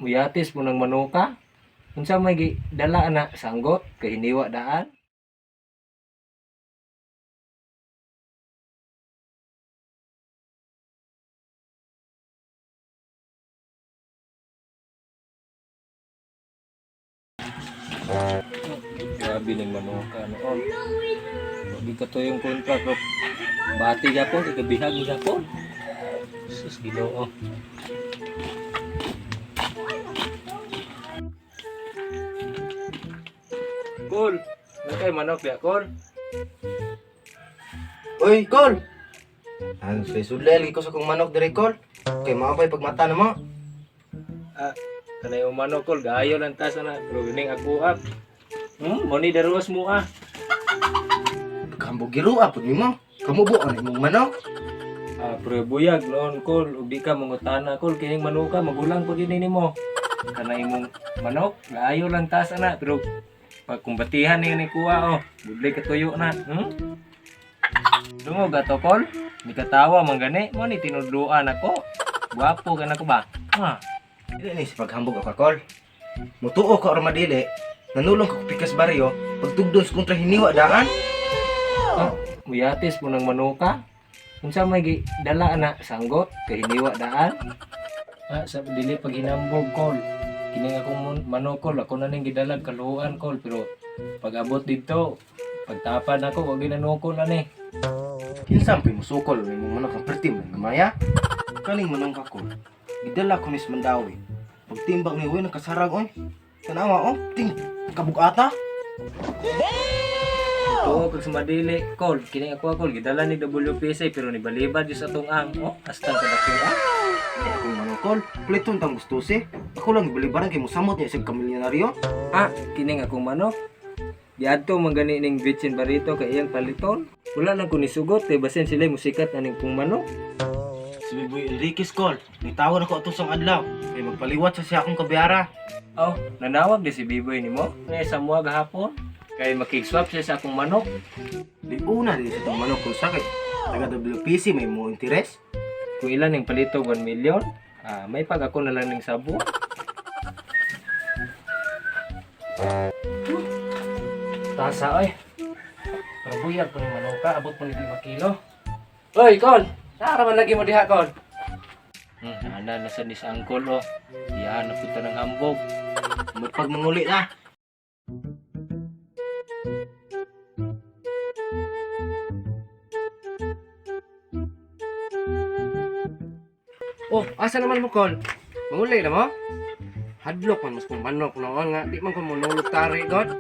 Muyatis mo ng manuka. Unsa may dala ana sanggot kay hiniwa daan? Grabe ning manuka noon. Wagi ka to yung kontra bro. Bati gyapon kay gabihag mo gyapon. Sus, Ginoo. Kol, nakay manok diya, Kol. Uy, Kol! Ang sudlay lagi ko sa kong manok dire, Kol. Kay mao pa'y pagmata na mo. Ah, kanay yung manok, Kol, gayo lang tas ana, pero gining ako up. Mo ni daruas mo ah. Pagkambog giro pud nimo. Kamubo ang imong manok. Ah, pero buyag noon, Kol, ug di ka mangutana, Kol, kining manuka magulang pud yun nimo. Kanay imong manok, gayo lang tas ana, pero pag kumbatihan ni kuha oh, budlay katuyo na. Dungog ato, Kol. Ni katawa man gani, mo ni tinudluan ako. Gwapo ka na ko ba? Ah. Dili ni sa paghambog ako, Kol. Mutuo ka or madili, nanulong ka pikas baryo, pagtugdon sa kontra hiniwa daan. Ah, muyatis mo ng manuka. Unsa may dala ana sanggot kay hiniwa daan? Ah, sa dili pag hinambog, Kol. Kini akong manok, Kol, ako na ning gidalag kaluan, Kol, pero pag abot didto, pagtapan ako wa ginanukol ani. Kinsa man musukol ang imong manok ang perti man gamaya? Kaning manong ka, Kol. Gidala ko ni sa Mandawi. Pagtimbang ni uy nakasarag oy. Tanawa oh, ting kabugata. Tuo kag sumadili, Kol, kini ako, Kol, gidala ni WPC pero nibalibad jud sa atong ang oh, hasta kadako ah. Kini akong manok, Kol. Pliton tang gusto si. Ako lang gibalibaran kay mosamot niya sa kamilyonaryo. Ah, kining akong manok. Diadto man gani ning Bitchin Barito kay iyang paliton. Wala lang ko nisugot kay basin sila musikat aning kong manok. Si Biboy Enriquez, Kol. Nitawag ako atong sang adlaw. Kay magpaliwat sa siya akong kabiyara. Oh, nanawag di si Biboy nimo. Ngay sa mua gahapon. Kay makigswap siya sa akong manok. Di una din sa itong manok kung sakit. Taga WPC may mo interes. Kung ilan ning palito 1 million, ah, may pag ako na lang ning sabo. Tasa oy. Pero buyag po ni manuka, abot po ni 5 kilo. Oy, Kol! Sara man lagi mo diha, Kol. Ana na sa ni sa angkol, oh. Iyahan na punta ng hambog. Pag manguli na. Oh, asa naman mo, Kol? Manguli na mo? Hadlok man mas kong manok noon nga, di man ko monulog tari, God.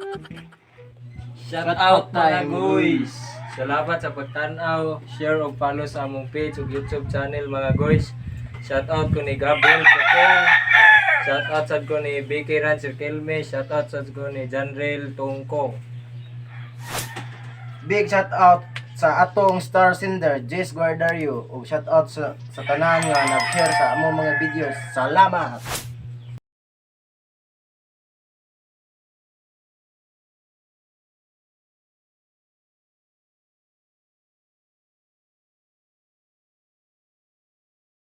Shout out mga guys! Salamat sa pagtanaw, share ug follow sa among page ug YouTube channel mga guys. Shout out ko ni Gabriel Sotong. Shout out sad ko ni BK Ran Sir Kelme. Shout out sad ko ni Janrel Tungkong. Big shout out sa atong star sender, Jace Guardario. Ug shout out sa tanan nga nag-share sa among mga videos. Salamat!